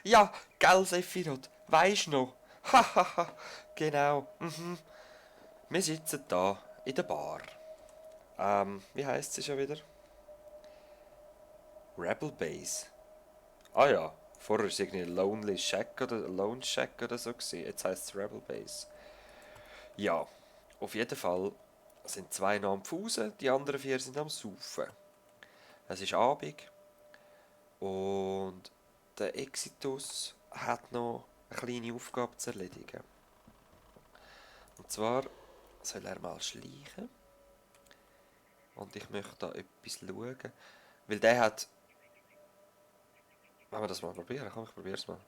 Ja, gell, Sephiroth, weisst noch? Hahaha, genau. Wir sitzen da in der Bar. Wie heisst sie schon wieder? Rebel Base. Ah ja, vorher war es irgendwie Lonely Shack oder Lone Shack oder so gewesen. Jetzt heisst es Rebel Base. Ja, auf jeden Fall sind zwei noch am Pfusen, die anderen vier sind am Saufen. Es ist Abend und der Exitus hat noch eine kleine Aufgabe zu erledigen. Und zwar soll er mal schleichen und ich möchte da etwas schauen, weil der hat... Wollen wir das mal probieren? Komm, ich probier's mal.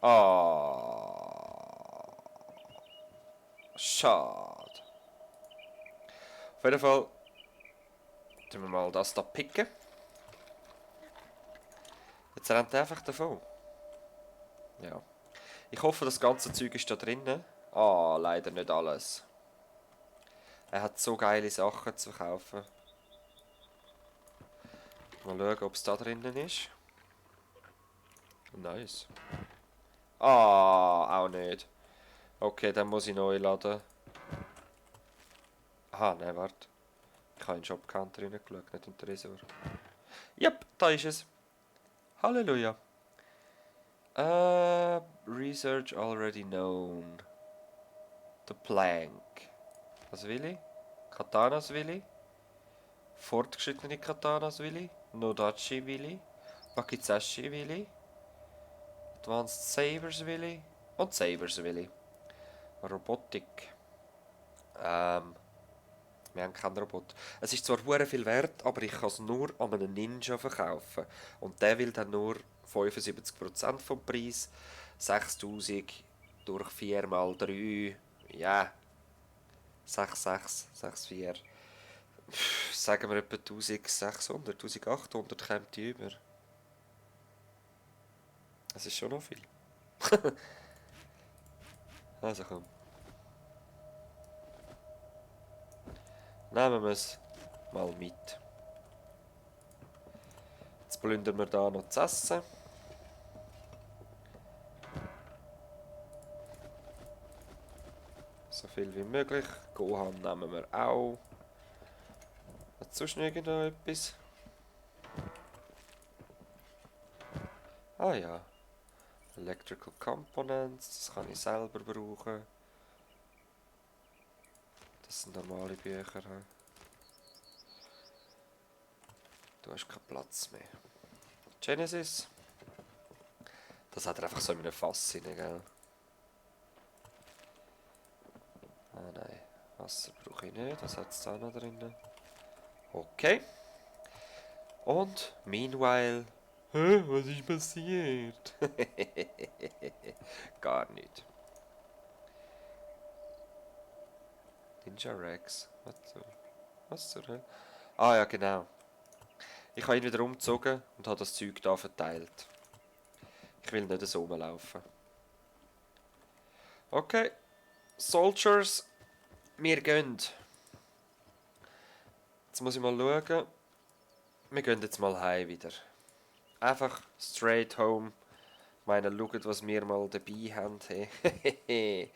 Ah, schade. Auf jeden Fall tun wir mal das da picken. Jetzt rennt er einfach davon. Ja. Ich hoffe, das ganze Zeug ist da drinnen. Ah, leider nicht alles. Er hat so geile Sachen zu kaufen. Mal schauen, ob es da drinnen ist. Nice. Ah, auch nicht. Okay, dann muss ich neu laden. Aha, nein, warte. Ich habe in den Shop-Counter reingeschaut, nicht in den Tresor. Yep, da ist es. Halleluja. Research already known. The Plank. Was will ich? Katanas will ich. Fortgeschrittene Katanas will ich. Nodachi will ich. Wakizashi will ich. Advanced Sabers will ich. Und Sabers will ich. Robotik. Wir haben keinen Roboter. Es ist zwar hure viel wert, aber ich kann es nur an einen Ninja verkaufen. Und der will dann nur 75% vom Preis. 6000 durch 4 mal 3. Ja, 6,6, 6,4. Sagen wir etwa 1600, 1800 kommt die über. Das ist schon noch viel. Also komm. Nehmen wir es mal mit. Jetzt plündern wir da noch zu essen. So viel wie möglich. Gohan nehmen wir auch. Hat sonst noch etwas? Ah ja. Electrical Components, das kann ich selber brauchen. Das sind normale Bücher. Du hast keinen Platz mehr. Genesis. Das hat er einfach so in einem Fass rein, gell? Ah nein, Wasser brauche ich nicht, das hat es da noch drin. Okay. Und, meanwhile... Hä, was ist passiert? Gar nicht. Ninja Rex. Was zur Hölle? Ah ja, genau. Ich habe ihn wieder umgezogen und habe das Zeug da verteilt. Ich will nicht so rumlaufen. Okay. Soldiers, wir gehen. Jetzt muss ich mal schauen. Wir gehen jetzt mal heim wieder. Einfach straight home. Ich meine, schaut, was wir mal dabei haben. Hey.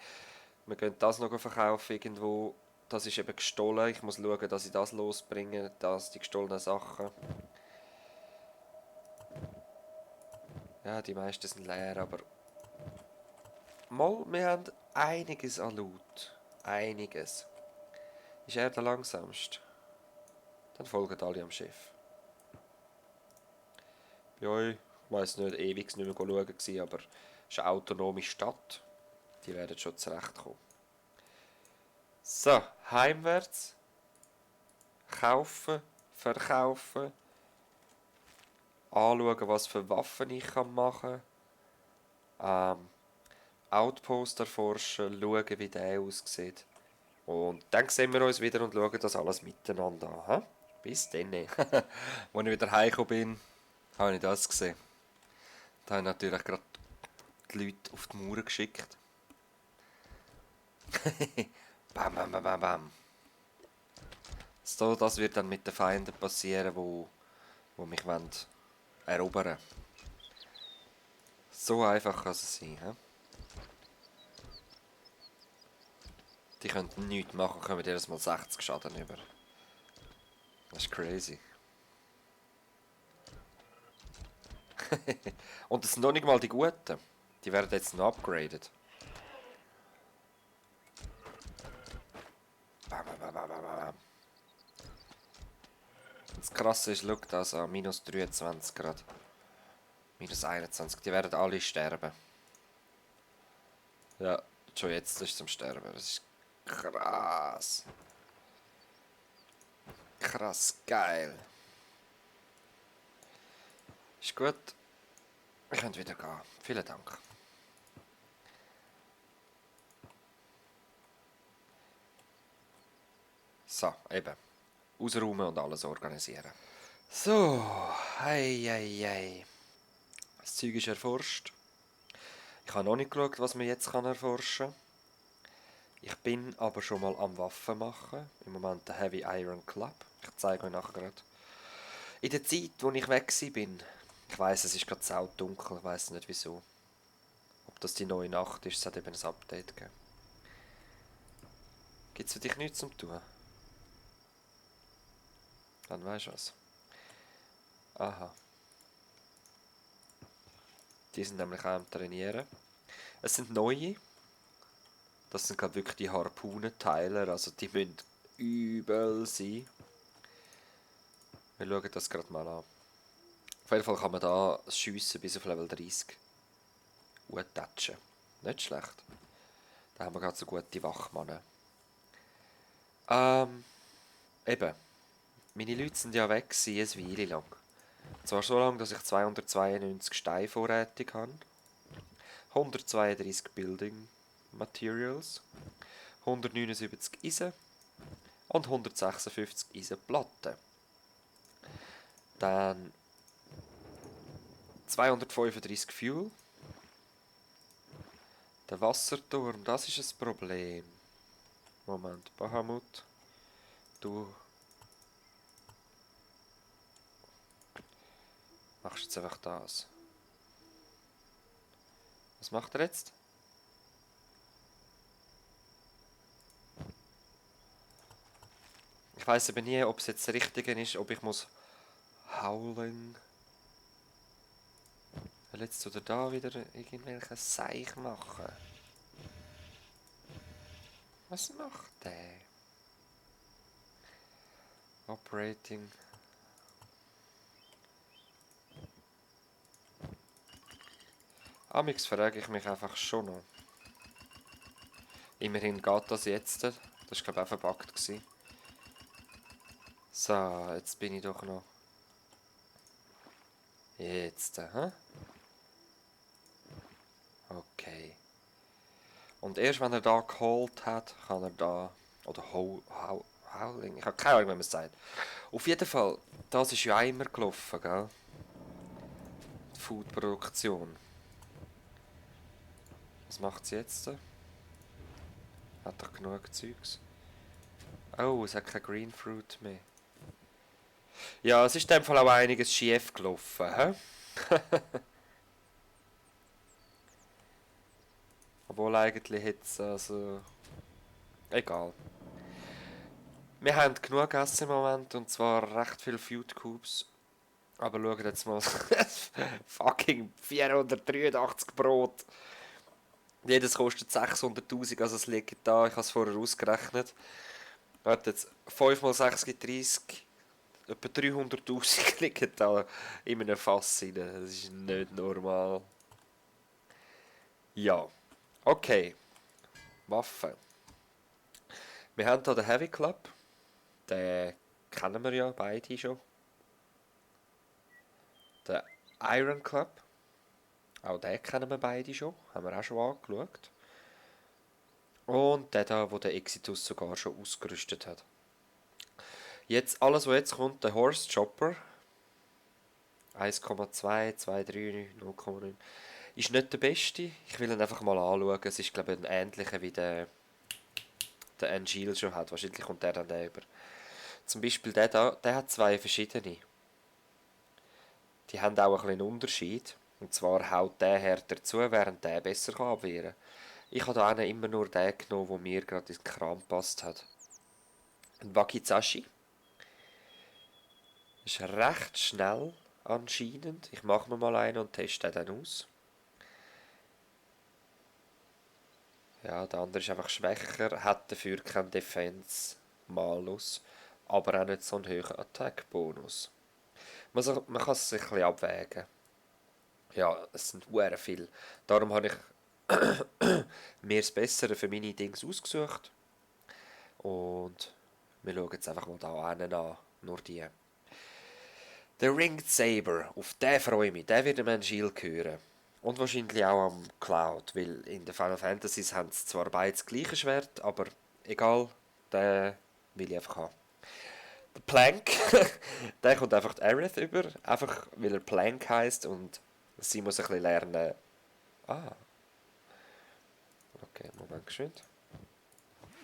Wir gehen das noch verkaufen irgendwo. Das ist eben gestohlen. Ich muss schauen, dass ich das losbringe. Die gestohlenen Sachen. Ja, die meisten sind leer, aber... Mal, wir haben einiges an Loot. Einiges. Ist er der langsamste? Dann folgen alle am Chef. Bei euch, ich weiss nicht, ewig nicht mehr schauen gewesen, aber es ist eine autonome Stadt. Die werden schon zurechtkommen. So, heimwärts. Kaufen, verkaufen. Anschauen, was für Waffen ich machen kann. Outpost erforschen, schauen, wie der aussieht. Und dann sehen wir uns wieder und schauen das alles miteinander an. Bis dann. Als ich wieder heimgekommen bin, habe ich das gesehen. Da habe ich natürlich gerade die Leute auf die Mauer geschickt. Bam, bam, bam, bam, bam. So, das wird dann mit den Feinden passieren, wo mich wollen erobern. So einfach kann es sein. He? Die könnten nichts machen, kommen jedes Mal 60 Schaden über. Das ist crazy. Und das sind noch nicht mal die Guten. Die werden jetzt noch upgraded. Bam, bam, bam, bam, bam. Das Krasse ist, schau das an, minus 23 Grad. Minus 21, die werden alle sterben. Ja, schon jetzt ist es am Sterben. Das ist krass. Krass geil. Ist gut. Wir können wieder gehen. Vielen Dank. So, eben. Ausräumen und alles organisieren. So, hei. Das Zeug ist erforscht. Ich habe noch nicht geschaut, was man jetzt erforschen kann. Ich bin aber schon mal am Waffen machen. Im Moment der Heavy Iron Club. Ich zeige euch nachher gerade. In der Zeit, wo ich weg bin, ich weiss, es ist gerade saudunkel, ich weiss nicht wieso. Ob das die neue Nacht ist, es hat eben ein Update gegeben. Gibt es für dich nichts zum tun? Dann weisst du was. Aha. Die sind nämlich auch am Trainieren. Es sind neue. Das sind gerade wirklich die Harpunenteiler, also die müssen übel sein. Wir schauen das gerade mal an. Auf jeden Fall kann man da schiessen bis auf Level 30. Tatschen. Nicht schlecht. Da haben wir gerade so gute Wachmannen. Eben. Meine Leute sind ja weg gewesen, eine Weile lang. Zwar so lange, dass ich 292 Steine vorrätig habe. 132 Building Materials. 179 Eisen. Und 156 Eisenplatten. Dann 235 Fuel. Der Wasserturm, das ist ein Problem. Moment, Bahamut. Du machst jetzt einfach das. Was macht er jetzt? Ich weiß aber nie, ob es jetzt das Richtige ist, ob ich muss Howling. Will jetzt oder da wieder irgendwelche Seich machen? Was macht der? Operating. Amix frage ich mich einfach schon noch. Immerhin geht das jetzt. Das war glaube ich auch verbuggt gewesen. So, jetzt bin ich doch noch. Jetzt, hä? Okay. Und erst wenn er da geholt hat, kann er da. Oder Howling. Ich habe keine Ahnung, wie man es sagt. Auf jeden Fall, das ist ja immer gelaufen, gell? Die Foodproduktion. Was macht sie jetzt? Hat doch genug Zeugs. Oh, es hat kein Green Fruit mehr. Ja, es ist in dem Fall auch einiges schief gelaufen, hä? Obwohl eigentlich jetzt, also... Egal. Wir haben genug gegessen im Moment, und zwar recht viele Food Cubes. Aber schauen jetzt mal. Fucking 483 Brot. Jedes kostet 600'000, also es liegt da, ich habe es vorher ausgerechnet. Warte jetzt, 5 mal 6 gibt 30. Etwa 300'000 liegen da in einem Fass rein. Das ist nicht normal. Ja. Okay. Waffen. Wir haben hier den Heavy Club. Den kennen wir ja beide schon. Den Iron Club. Auch den kennen wir beide schon. Haben wir auch schon angeschaut. Und der da, wo der Exitus sogar schon ausgerüstet hat. Jetzt, alles was jetzt kommt, der Horse Chopper. 1,2, 2,3, 0,9. Ist nicht der beste. Ich will ihn einfach mal anschauen. Es ist, glaube ich, ein ähnlicher wie der Angel schon hat. Wahrscheinlich kommt der dann über. Zum Beispiel der da, der hat zwei verschiedene. Die haben auch ein bisschen einen Unterschied. Und zwar haut der härter zu, während der besser abwehren kann. Ich habe da immer nur den genommen, der mir gerade ins Kram gepasst hat. Ein Wakizashi. Ist recht schnell anscheinend. Ich mache mir mal einen und teste den dann aus. Ja, der andere ist einfach schwächer, hat dafür keinen Defense-Malus, aber auch nicht so einen hohen Attack-Bonus. Man kann es sich ein bisschen abwägen. Ja, es sind sehr viel. Darum habe ich mir das Bessere für meine Dings ausgesucht. Und wir schauen jetzt einfach mal da einen an. Nur die. Der Ringed Saber, auf den freue ich mich. Der wird am Shield gehören. Und wahrscheinlich auch am Cloud, weil in den Final Fantasies haben sie zwar beide das gleiche Schwert, aber egal, den will ich einfach haben. Der Plank, der kommt einfach die Aerith über, einfach weil er Plank heisst und sie muss ein bisschen lernen. Ah, okay, Moment geschwind.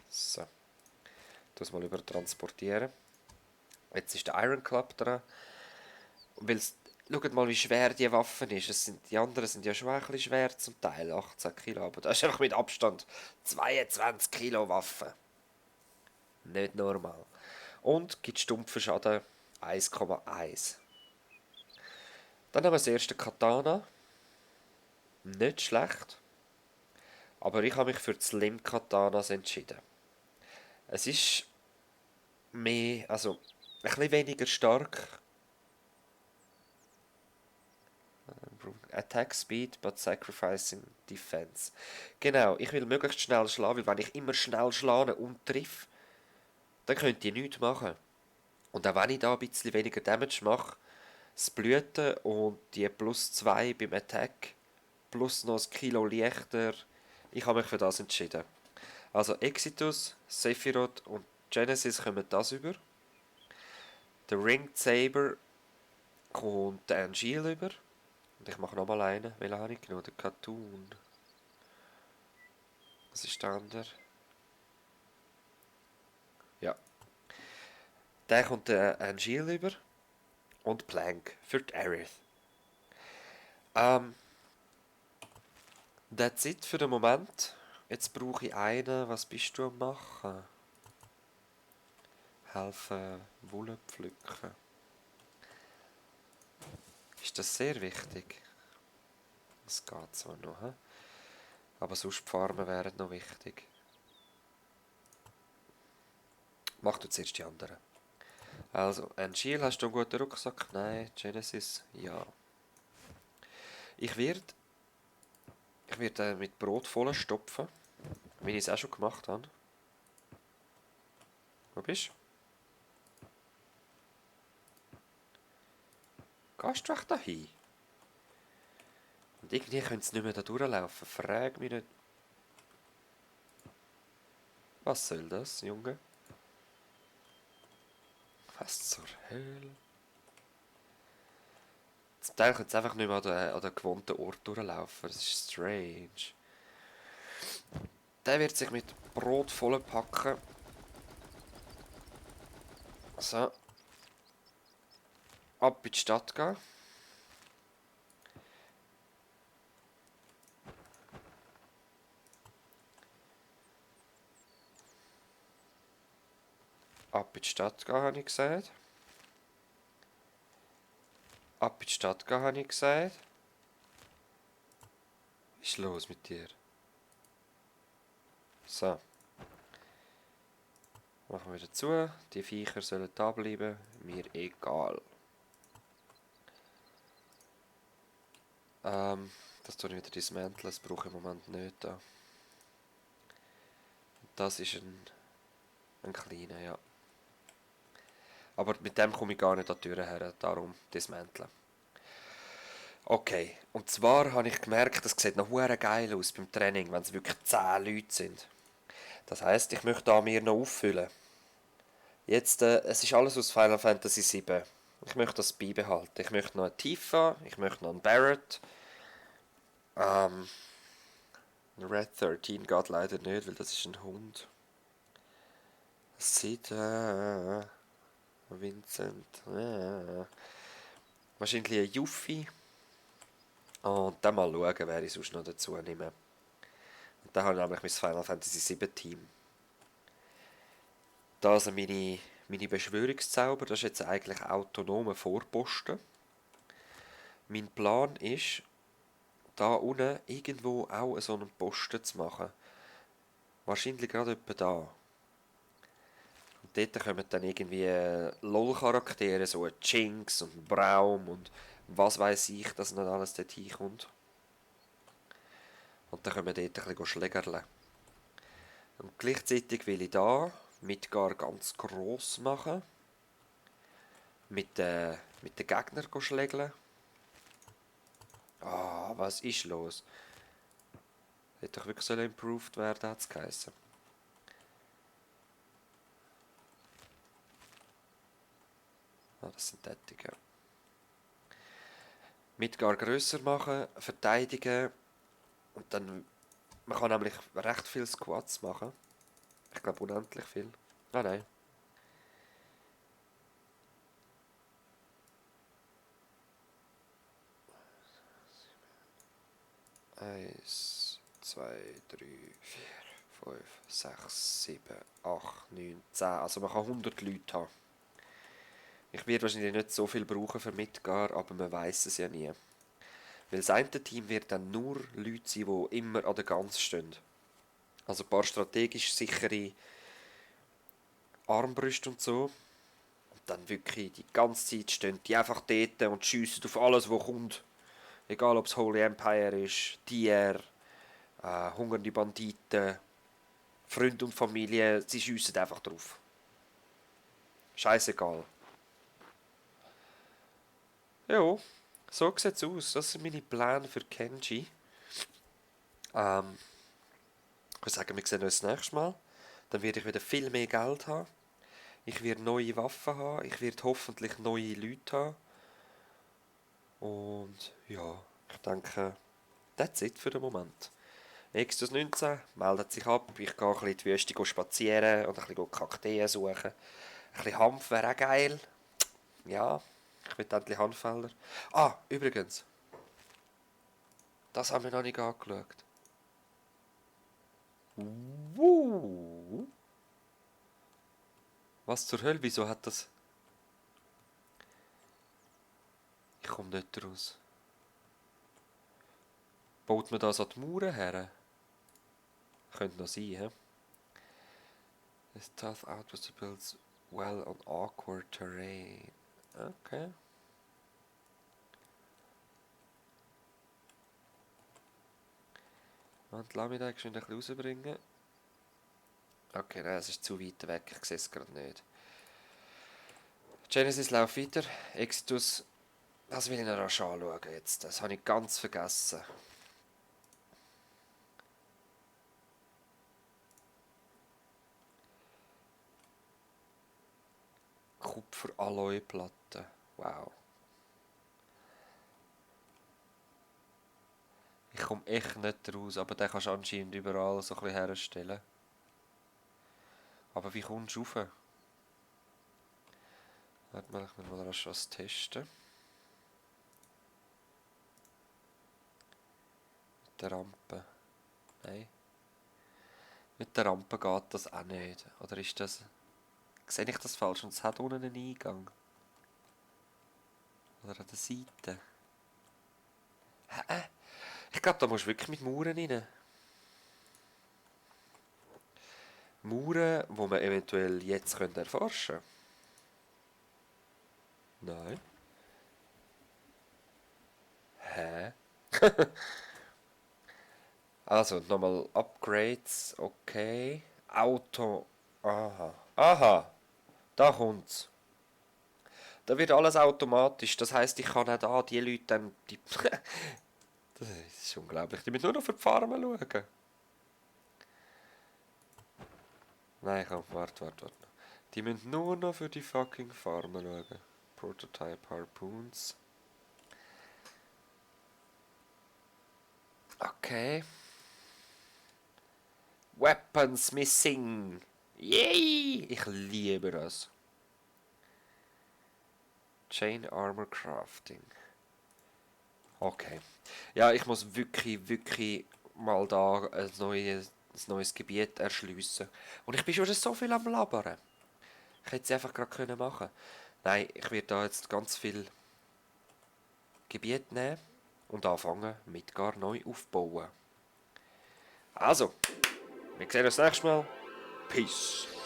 So, tu es mal übertransportieren. Jetzt ist der Iron Club dran. Schaut mal, wie schwer die Waffe ist. Die anderen sind ja schon ein bisschen schwer zum Teil, 18 Kilo. Aber das ist einfach mit Abstand 22 Kilo Waffe. Nicht normal. Und gibt stumpfen Schaden 1,1. Dann haben wir das erste Katana. Nicht schlecht. Aber ich habe mich für die Slim Katanas entschieden. Es ist mehr, also ein bisschen weniger stark. Attack Speed, but sacrificing Defense. Genau, ich will möglichst schnell schlagen, weil wenn ich immer schnell schlage und triff, dann könnt ihr nichts machen. Und auch wenn ich da ein bisschen weniger Damage mache, das Blüten und die plus 2 beim Attack, plus noch ein Kilo leichter, ich habe mich für das entschieden. Also Exitus, Sephiroth und Genesis kommen das über. Der Ringed Saber kommt der Angeal über. Und ich mache nochmal einen. Welchen habe ich genommen? Der Cartoon. Was ist der andere? Ja. Der kommt der Angeal über. Und Plank für die Aerith. That's it für den Moment. Jetzt brauche ich einen. Was bist du am machen? Helfen, Wolle pflücken. Ist das sehr wichtig? Das geht zwar noch, he? Aber sonst die Farmen wären noch wichtig. Mach du zuerst die anderen. Also, Angeal, hast du einen guten Rucksack? Nein. Genesis? Ja. Ich werde mit Brot voll stopfen, wie ich es auch schon gemacht habe. Wo bist du? Gehst du echt dahin? Und irgendwie können sie nicht mehr da durchlaufen. Frag mich nicht. Was soll das, Junge? Was zur Hölle? Zum Teil können sie einfach nicht mehr an den gewohnten Ort durchlaufen. Das ist strange. Der wird sich mit Brot vollpacken. So. Ab in die Stadt gehen. Ab in die Stadt gehen, habe ich gesagt. Ab in die Stadt gehen, habe ich gesagt. Was ist los mit dir? So. Machen wir wieder zu. Die Viecher sollen da bleiben. Mir egal. Das tue ich wieder dismanteln. Das brauche ich im Moment nicht da. Das ist ein kleiner, ja. Aber mit dem komme ich gar nicht an die Tür her. Darum dismanteln. Okay. Und zwar habe ich gemerkt, das sieht noch hure geil aus beim Training, wenn es wirklich 10 Leute sind. Das heisst, ich möchte da mir noch auffüllen. Jetzt, es ist alles aus Final Fantasy 7. Ich möchte das beibehalten. Ich möchte noch eine Tifa, ich möchte noch einen Barrett. Red 13 geht leider nicht, weil das ist ein Hund. Sid, Vincent. Wahrscheinlich ein Yuffie. Und dann mal schauen, wer ich sonst noch dazu nehme. Und dann habe ich nämlich mein Final Fantasy 7 Team. Da sind meine Beschwörungszauber, das ist jetzt eigentlich autonome Vorposten. Mein Plan ist, da unten irgendwo auch so einen Posten zu machen. Wahrscheinlich gerade etwa da. Und dort kommen dann irgendwie LOL-Charaktere, so ein Jinx und ein Braum und was weiß ich, dass nicht alles dort hinkommt. Und dann können wir dort ein bisschen schlägerle. Und gleichzeitig will ich da Midgar ganz gross machen. Mit den Gegnern schlägeln. Ah, was ist los? Hätte doch wirklich improved werden, hat es geheißen. Ah, das sind Tätige. Midgar grösser machen, verteidigen. Und dann. Man kann nämlich recht viel Squats machen. Ich glaube unendlich viel. Ah nein. 1, 2, 3, 4, 5, 6, 7, 8, 9, 10. Also man kann 100 Leute haben. Ich werde wahrscheinlich nicht so viel brauchen für Midgar, aber man weiß es ja nie. Weil das eine Team wird dann nur Leute sein, die immer an der Gans stehen. Also ein paar strategisch sichere Armbrüste und so. Und dann wirklich die ganze Zeit stehen die einfach dort und schiessen auf alles, was kommt. Egal ob es Holy Empire ist, Tier, hungernde Banditen, Freunde und Familie, sie schiessen einfach drauf. Scheißegal. Ja, so sieht es aus. Das sind meine Pläne für Kenji. Ich würde sagen, wir sehen uns das nächste Mal. Dann werde ich wieder viel mehr Geld haben. Ich werde neue Waffen haben. Ich werde hoffentlich neue Leute haben. Und ja, ich denke, that's it für den Moment. Extus 19 meldet sich ab. Ich gehe ein bisschen in die Wüste spazieren und ein bisschen Kakteen suchen. Ein bisschen Hanf wäre auch geil. Ja, ich will endlich Hanffelder. Ah, übrigens, das haben wir noch nicht angeschaut. Was zur Hölle? Wieso hat das... Ich komme nicht raus. Baut man das an die Mauern her? Könnte noch sein, hä? It's tough outwards to build well on awkward terrain. Okay. Und lass mich da geschwind ein bisschen rausbringen. Okay, nein, es ist zu weit weg, ich sehe es gerade nicht. Genesis läuft weiter. Exodus, das will ich noch anschauen jetzt. Das habe ich ganz vergessen. Kupfer-Alloy-Platte. Wow. Ich komme echt nicht raus, aber den kannst du anscheinend überall so ein bisschen herstellen. Aber wie kommst du rauf? Warte mal, ich will mal rasch was testen. Mit der Rampe. Nein. Mit der Rampe geht das auch nicht. Oder ist das... Sehe ich das falsch? Und es hat unten einen Eingang. Oder an der Seite. Hä? Ich glaube, da musst du wirklich mit Mauern rein. Mauern, die man eventuell jetzt erforschen könnte. Nein. Hä? Also, nochmal Upgrades. Okay. Auto. Aha. Aha. Da kommt's. Da wird alles automatisch. Das heisst, ich kann auch da die Leute dann... Die das ist unglaublich. Die müssen nur noch für die Farmen schauen. Nein, komm, warte. Die müssen nur noch für die fucking Farmen schauen. Prototype Harpoons. Okay. Weapons missing. Yay! Ich liebe das. Chain Armor Crafting. Okay. Ja, ich muss wirklich mal da ein neues Gebiet erschliessen. Und ich bin schon so viel am Labern. Ich hätte es einfach gerade machen können. Nein, ich werde da jetzt ganz viel Gebiet nehmen und anfangen mit gar neu aufbauen. Also, wir sehen uns nächstes Mal. Peace.